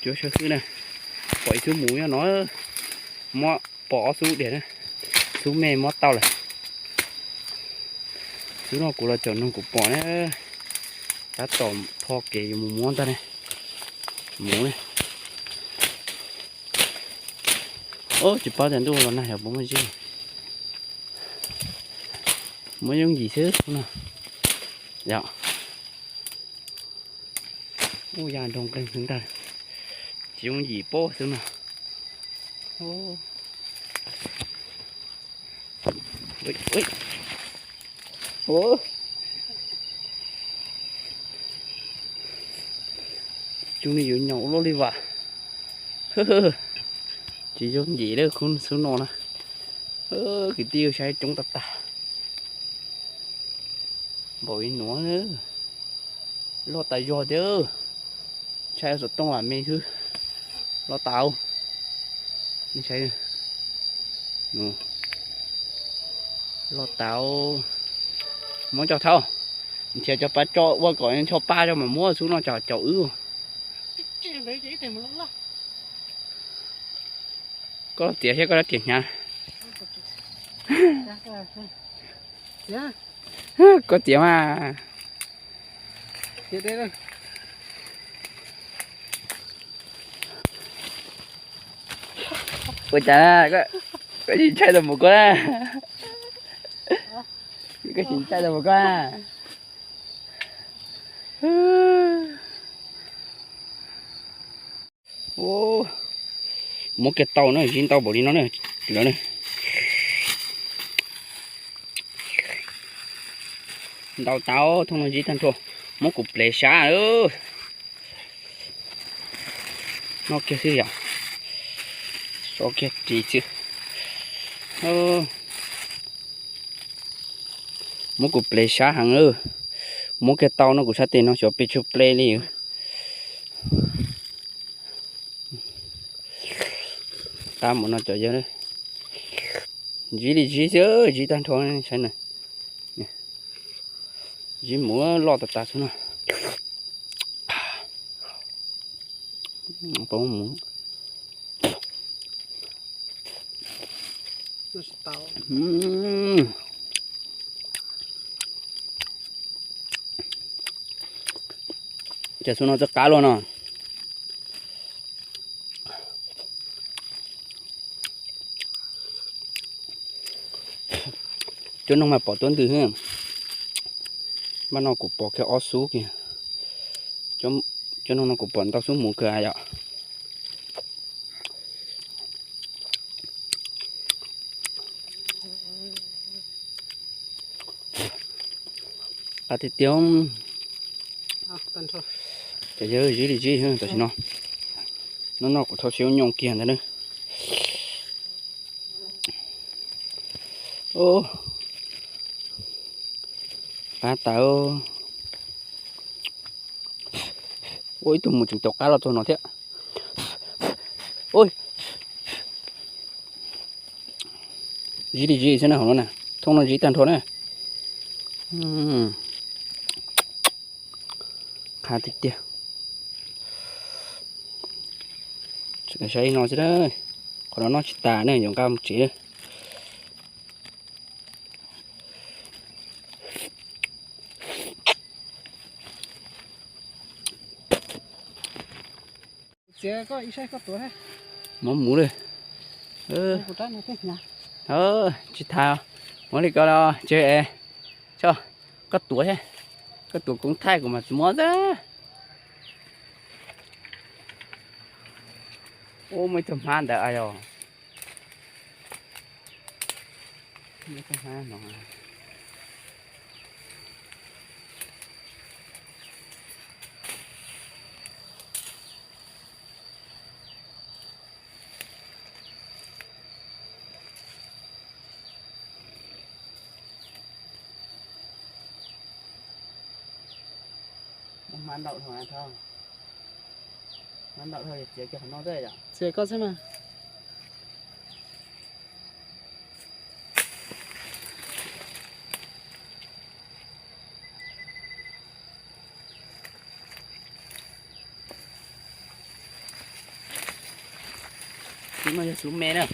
Cuav sawv xwb na, pom ib tug mus nyob no, muab pom ob xub diam na, xub me muab tau lawm. Xub no kuv los caum noog kuv pom na, tab tom pho kev yuav mus muab ntag ne, mus ne. Tsis paub tias ntuj los nag yog puas muaj zib, muab yooj yim xwb xub no. Yog, ub, ya nroo nqeeg xwb ntag, tsis yooj yim pob xwb no. Tsis yooj yim li vas, tsis yooj yim li khub xub no na. Kwv tij saib coob tag tag, npaum li nuav, loj tas zog thiab. Ntshai xov tooj lam me xwb, loj tas. Nej saib, loj tas. Muab coj thauj, nrhiav cov pas tso ua kom ncho pa tso mas muab xub no caum wb. Koj txiav thiab koj rab riam hnyav. Koj txiav mas. Ua cas koj tsis ntshai los mus koj na? Koj tsis ntshai los mus koj na? Muab kiag tau na, zib ntau npaum li no na, lawv na. Ntau tau, thooj no zib tag nrho, muab kuv plev sab. Noj kiag xwb yom, so kiag ris xwb. Muab kuv plev sab heev, muab kiag tau no kuv sab tes no xyov pes tsawg ple li. Qab mus no cov yawg, zib li zib xwb, zib tag nrho saib na. Zib mus loj tas tas xwb no. Ces xub no txoj qab luaj no. Cov noog mas pom tuab ntws. Npaj no kuv pom kiag ob xub kiag. Cov noog no kuv pom ntau xub mus kawg yom. Qab tiag tiag. Ces yog zib li zib tam sim no. No no kuv thauj siab nyoos kiag ntag na. Qab tas. Ua ib tug mus tseem caum qab los txog no thiab. Zib li zib xwb na, hauv no na, thooj no zib tag nrho na. Qab tiag tiag. Saib no xwb, qhov no noj tsis tas ne, yuav nqa mus tsev. Muab mus li. Tsis tas, muab li ko los tseg es, koj tuav thiab, koj tuav koob thaij kuv mas tsis muab xwb. Ub, muaj ib tug hmab ntawd yog. Hmab ntau dhau, hmab ntau dhau txiav kiag qhov no xwb yom. Txiav koj xwb mas. Tus no yog tus me na.